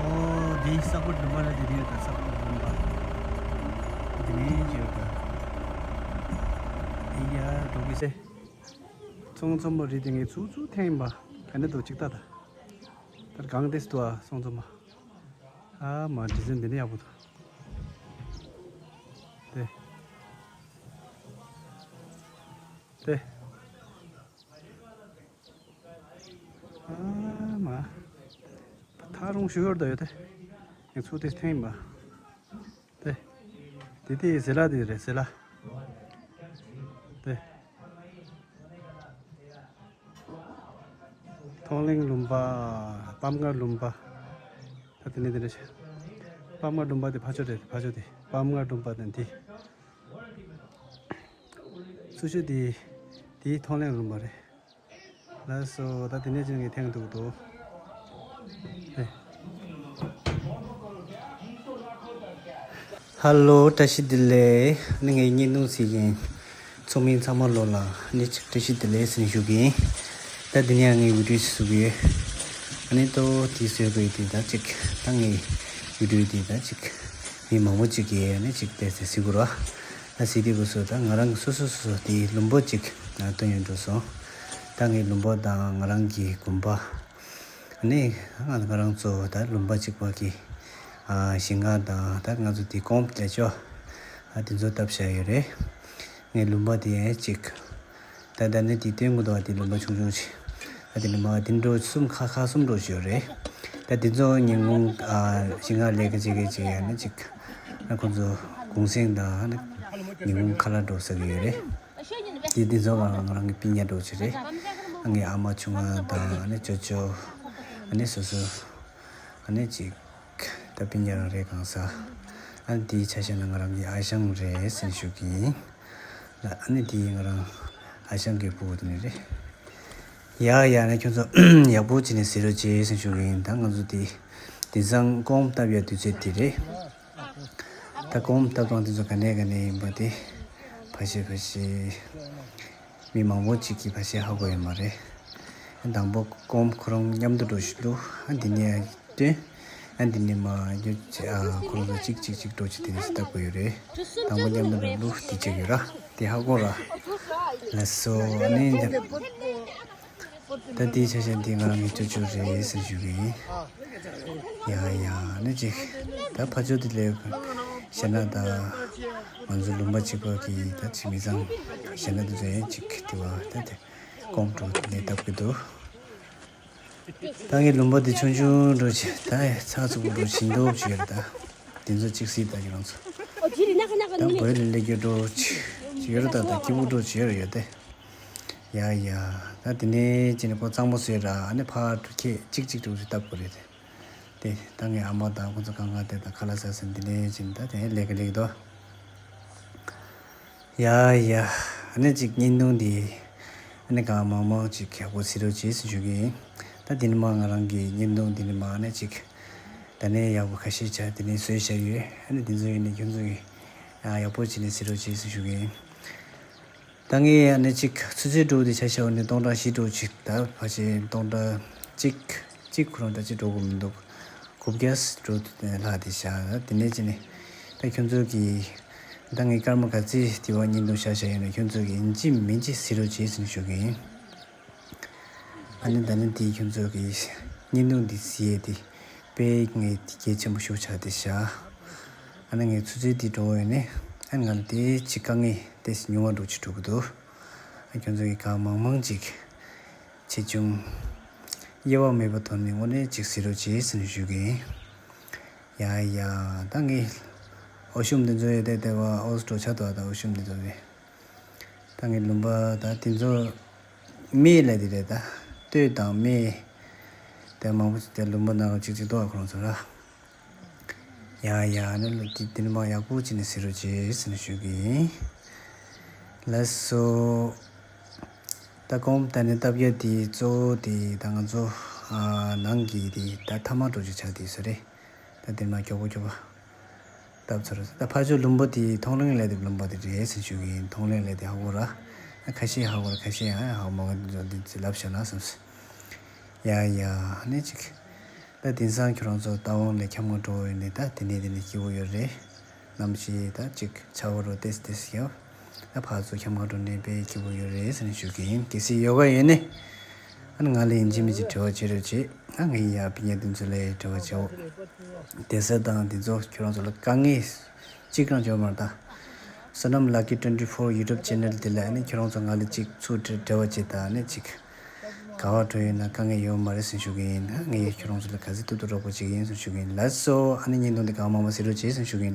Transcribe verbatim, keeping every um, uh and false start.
ཨོ་འདི་ས་ཁུལ་ལུང་པ་ལ་འདི་ཡོད་ད། ས་ཁུལ་ལུང་པ་འདི་ནས་ཡོད་ད། ཨེ་ཡ་འགྲོ་གི་སེ། ཚོང་ཚོང་པ་རི་དེ་ངས་ཚུགས་ཚུགས་ཐེངས་ཡིན་པ། ག་ནས་འདུག་ཅིག་ལྟ་ད། ད་གང་དེ་སུ་འདུག་ཨ། ཚོང་ཚོང་པ། ཨ་མ་ཌི་ཛན་འདི་ནས་ཡག་པོ་འདུག་དེ། དེ། ཨ་མ། ཐག་རུང་ཞུ་ཡོད་ད་ཡོད་དེ། ངས་ཚུགས་དེ་ཐེངས་ཡིན་པ། དེ། དེ་དེ་ཟེ་ལ་དེ་རེད་ཟེ་ལ། དེ། ཐོང་ལེང་ལུང་པ། པམ་མངར་ལུང་པ། ད་དེ་ནས་དེ་འདྲ་བྱས། པམ་མངར་ལུང་པ་དེ་ཕ་ཆོ་རེད། ཕ་ཆོ་དེ་པམ་མངར་ལུང་པ་དང་དེ། སུ་ཆོ་དེ། དེ་ཐོང་ལེང་ལུང་པ་རེད། ལགས་སོ། ད་དེ་ནས་ཅན་གྱི་ཐེངས་འདུག་འདུག་ཧ་ལོ། བཀྲ་ཤིས་བདེ་ལེགས། ནི་ངའི་བརྙན་ཐུང་གཟིགས་མཁན་ཚོགས་མི་ཚང་མ་ལོ་ལ་ནི་ཅིག་བཀྲ་ཤིས་བདེ་ལེགས་ཟེར་ནས་ཞུ་གི་ཡིན། ད་འདི་ནས་ངའི་བི་ཌིའོ་ཞིག་བཟོ་གི་ཡོད། ཨ་ནི་ཏོ་དེ་བཟོས་པའི་དེ་ད་ཅིག་ད་ངའི་བི་ཌིའོ་དེ་ད་ཅིག་མི་མང་པོ་ཅིག་གིས་ཨ་ནི་ཅིག་བལྟས་ཚེ་གཟིགས་དགོས་ར། ད་གཟིགས་དེ་དགོས་སོ། ད་ང་རང་གི་སོ་སོ་སོ་སོ་དེའི་ལུང་པ་ཅིག་ན་སྟོན་ཡོང་འགྲོ་སོང་། ད་ངའི་ལུང་པ་དང་ང་རང་གི་དགོན་པ། ཨ་ནི་ང་ང་རང་ཚོ་ད་ལུང་པ་གཅིག་པ་གི་ཨ་ཞིང་ཁ་དང་ད་ང་ཚོ་དེ་གོམ་ལས་ཆོ་ཨ་དེ་ཚོ་བཏབ་བཞག་ཡོད་རེད། ངའི་ལུང་པ་དེ་ཡང་གཅིག་ད་ད་ནི་དེ་སྟོན་གི་འདུག་ཨ། དེ་ལུང་པ་ཆུང་ཆུང་ཞིག་ཨ་དེ་ལུང་པ་དེ་འགྲོ་གསུམ་ཁ་ཁ་གསུམ་འགྲོ་ཞིག་ཡོད་རེད། ད་དེ་ཚོ་ཉིན་གུང་ཨ་ཞིང་ཁ་ལས་ཀ་བྱེད་མཁན་ཅིག་ཡང་ནི་གཅིག་ཨ་ཁོང་ཚོ་གུང་སེང་དང་ཨ་ནི་ཉིན་གུང་ཁ་ལག་འགྲོ་ཟེར་གི་ཡོད་རེད། དེ་དེ་ཚོ་ང་ང་རང་གི་སྤུན་ཀྱག་འདྲ་བོ་ཅིག་རེད། ཨ་ངའི་ཨ་མ་ཆུང་མ་དང་ཨ་ནི་ཅོ་ཅོ། ཨ་ནི་སོ་སོ། ཨ་ནི་ཅིག་ད་སྤུན་ཀྱག་རང་རེད་གང་ཟག་ཨ་ནི་དེའི་ཆ་བཞག་ན་ང་རང་གི་ཨ་ཞང་རེད་ཟེར་ཞུ་གི་ཡིན། ལ་ཨ་ནི་དེ་ང་རང་ཨ་ཞང་གི་ཕྲུ་གུ་དེ་ནི་རེད། ཡ་ཡ་ནི་ཁྱོད་ཚོ་ཡག་པོ་བྱས་ནས་གཟིགས་རོགས་བྱེད་ཟེར་ཞུ་གི་ཡིན། ད་ང་ཚོ་དེ་དེང་སང་ཀོམ་བཏབ་ཡ་དུས་ཚོད་དེ་རེད། ད་གོང་ལྟ་སྟངས་དེ་ཚོ་ག་ནས་ག་ནས་ཡིན་པ་དེ་ཕ་ཤེ་ཕ་ཤེ། མི་མང་པོ་ཅིག་གིས་ཕ་ཤེ་ཧ་གོ་ཡོད་མ་རེད། དང་པོ་གོང་ཁོ་རང་མཉམ་དུ་འགྲོ་བཞིན་འདུག་ཨ་འདི་ནས་སྟོན། ཨ་འདི་ནས་མ་རྒྱུ་ཨ་ཁོ་རང་ཚོ་གཅིག་གཅིག་གཅིག་འགྲོ་ཅིག་དེ་ནས་ལྟ་དགོས་ཡོད་རེད། དང་པོ་མཉམ་དུ་འགྲོ་ལུགས་དེ་ཅིག་ཡོད་ར། དེ་ཧ་གོ་ར། ལགས་སོ་ཨ་ནི་འདི། ད་དེའི་ཆ་ཤས་འདི་ང་རང་གི་ཅོ་ཅོ་རེད་ཟེར་ཞུ་གི་ཡིན། ཡ་ཡ་ནི་ཅིག་ད་ཕ་ཅོ་དེ་ལས་གཞན་ན་ད་ང་ཚོ་ལུང་པ་གཅིག་པ་གི་ད་ཅིག་མི་ཚང་གཞན་ན་དེ་ཚོ་ཡན་ཅིག་དེ་བ་ད་དེ་ཀོམ་འགྲོ་ནས་བཏབ་གི་འདུག་ད་ངའི་ལུང་པ་འདི་ཆུང་ཆུང་འགྲོ་ཅིག་ད་ཚགས་ཚུད་པོ་འགྲོ་ཞིང་འདུག་ཅིག་ཡོད་ད། དེ་ཚོ་གཅིག་སྲིད་ད་ཁྱེད་རང་ཚོ་ད་བོད་ལ་སླེབས་རྒྱུ་འགྲོ་ཅིག་ཡོད་ར། ད་ད་སྐྱིད་པོ་འགྲོ་ཅིག་ཡོད་ར་ཡོད་དེ། ཡ་ཡ། ད་དེ་ནས་ཅི་ནས་ཁོ་གཙང་པོ་བཟོས་ར་ཨ་ནི་ཕར་འགྲོ་ཁྱེད་གཅིག་གཅིག་འགྲོ་རེ་བཏབ་དགོས་རེད་དེ། དེ་ད་ངའི་ཨ་མ་དང་ཁོ་ཚོ་གང་ག་དེ་དང་ཁ་ལག་ཟ་ཟིན་དེ་ནས་ཅི་ནས་ད་དེ་ལས་ཀ་ལས་ཀ་དོ། ཡ་ཡ། ཨ་ནི་ཅིག་བརྙན་ཐུང་འདི་ཨ་ནི་གང་མང་མང་ཅིག་ཡག་པོ་གཟིགས་རོགས་བྱེད་ཟེར་ཞུ་གི་ཡིན། ད་དེ་ནི་མ་ང་རང་གི་བརྙན་ཐུང་འདི་ནི་མ་ཨ་ནི་ཅིག་ད་ནས་ཡག་པོ་ཁ་ཤས་ཆ་དེ་ནས་བཟོས་བཞག་ཡོད། ཨ་ནི་དེ་ཚོ་ཡིན་ནས་ཁྱོད་ཚོ་གི་ཡག་པོ་བྱས་ནས་གཟིགས་རོགས་བྱེད་ཟེར་ཞུ་གི་ཡིན། ད་ངས་ཨ་ནི་གཅིག་ཆུ་ཚོད་དྲུག་དེ་ཆ་བཞག་པ་ནི་སྟོང་ཕྲག་བཞི་འགྲོ་གཅིག་ད་ཕལ་ཆེར་སྟོང་ཕྲག་གཅིག་གཅིག་ཁོ་རང་འདྲ་གཅིག་འགྲོ་གི་མི་འདུག་གུབ་རྒྱས་འགྲོ་ལྷག་དེ་བཞག་དེ་ནས་ཅི་ནས་ད་ཁྱོད་ཚོ་གི་ད་ངའི་སྐར་མ་ག་ཚོད་དེ་བ་བརྙན་ཐུང་བཞག་བཞག་ཡོད་ན་ཁྱོད་ཚོ་གི་ཡིན་གཅིག་མིན་གཅིག་གཟིགས་རོགས་བྱེད་ཟེར་ནས་ཞུ་གི་ཡིན། ཨ་ནི་ད་ནི་དེ་ཁྱོད་ཚོ་གི་བརྙན་ཐུང་འདི་གཟིགས་ཡས་དེ་དཔེ་ངས་དེ་གལ་ཆེན་པོ་ཤོས་ཆགས་དེ་བཞག་ཨ་ནི་ངའི་ཆུ་ཚོད་དེ་འགྲོ་ཡོད་ནས་ཨ་ནི་ང་ལ་དེ་ཅིག་དཀའ་ངལ་དེ་ཉུང་བ་འགྲོ་ཅིག་འགྲོ་གི་འདུག་ཨ་ཁྱོད་ཚོ་གི་གང་མང་མང་ཅིག་ཆེ་ཆུང་དབྱེ་བ་མེད་པ་ཐོག་ནས་དངོས་གནས་ཅིག་གཟིགས་རོགས་བྱེད་ཟེར་ནས་ཞུ་གི་ཡིན། ཡ་ཡ། ད་ངས་ཨོ་ཤུམ་དེ་ཚོ་ཡོད་དེ་དེ་བ་ཨོ་སྤྲོ་ཆ་དོ་ད་ཨོ་ཤུམ་དེ་ཚོ་རེད། ད་ངའི་ལུང་པ་ད་དེ་ཚོ་སྨད་ལས་དེ་རེད་ད། སྟོད་དང་སྨད་དེ་མང་པོ་ཞིག་དེ་ལུང་པ་ནང་ལ་གཅིག་གཅིག་ཏོག་ཁོ་རང་ཚོ་ར། ཡ་ཡ་ནི་ལོ་དེ་དེ་ནི་མ་ཡག་པོ་བྱས་ནས་གཟིགས་རོགས་བྱེད་ཟེར་ནས་ཞུ་གི་ཡིན། ལགས་སོ། ད་གོང་ད་ནི་སྟབས་ཡག་དེ་གཙོ་བོ་དེ་ད་ང་ཚོ་ཨ་ནང་གི་དེ་ད་ཐ་མག་འགྲོ་རྒྱུ་ཆགས་དེ་ས་རེད། ད་དེ་མ་མགྱོགས་པོ་མགྱོགས་པོ་སྟབས་ཚོར་ད་ཕ་ཆོས་ལུང་པ་དེ་མཐོང་རིང་ལས་དེ་ལུང་པ་དེ་རེད་ཟེར་ཞུ་གི་ཡིན། མཐོང་རིང་ལས་དེ་ཧ་གོ་ར། ཁ་ཤས་ཧ་གོ་ར་ཁ་ཤས་ཡང་ཧ་གོ་མ་གོ་དེ་ཚོ་དེ་ཚོ་ལབ་བྱས་ན་བསམ་སོང་། ཡ་ཡ་ནི་ཅིག་ད་དེང་སང་ཁྱོད་རང་ཚོ་རྟ་དབང་ལ་འཁྱམ་གང་འགྲོ་ཡོད་ནས། ད་དེ་ནས་དེ་ནས་སྐྱིད་པོ་ཡོད་རེད། གནམ་གཤིས་ད་ཅིག་ཆར་པ་རོ་ཏེས་ཏེས་ཡོད། ད་ཕར་ཚུར་འཁྱམ་གང་འགྲོ་ནས་དཔེ་སྐྱིད་པོ་ཡོད་རེད་ཟེར་ནས་ཞུ་གི་ཡིན། གལ་སྲིད་ཡོད་ག་ཡོད་ནས། ཨ་ནི་ང་ལ་ཡིན་གཅིག་མིན་གཅིག་འབྲེལ་བ་བྱེད་རོགས་བྱེད། ཨ་ངས་ཡར་ཕ་ཉེ་དུ་ཚོ་ལ་འབྲེལ་བ་བྱེད་འོ། བསྡད་ས་དང་དེ་ཚོ་ཁྱོད་རང་ཚོ་ལ་དཀའ་ངལ་གཅིག་ཀྱང་བྱུང་མ་རེད་ད། བསོད་ནམས་Lucky twenty four YouTube channel དེ་ལ་ཨ་ནི་ཁྱོད་རང་ཚོ་ང་ལ་གཅིག་ཚུར་འབྲེལ་བ་བྱེད་དང་། ཨ་ནི་གཅིག་ག་བ་འགྲོ་ཡོད་ན་དཀའ་ངལ་ཡོད་མ་རེད་ཟེར་ཞུ་གི་ཡིན། ཨ་ངས་ཁྱོད་རང་ཚོ་ལ་ག་ཚོད་ཐུབ་ཐུབ་རོགས་པ་བྱེད་ཀྱི་ཡིན་ཟེར་ཞུ་གི་ཡིན། ལགས་སོ། ཨ་ནི་བརྙན་ཐུང་འདི་གང་མང་མང་གཟིགས་རོགས་བྱེད་ཟེར་ཞུ་གི་ཡིན།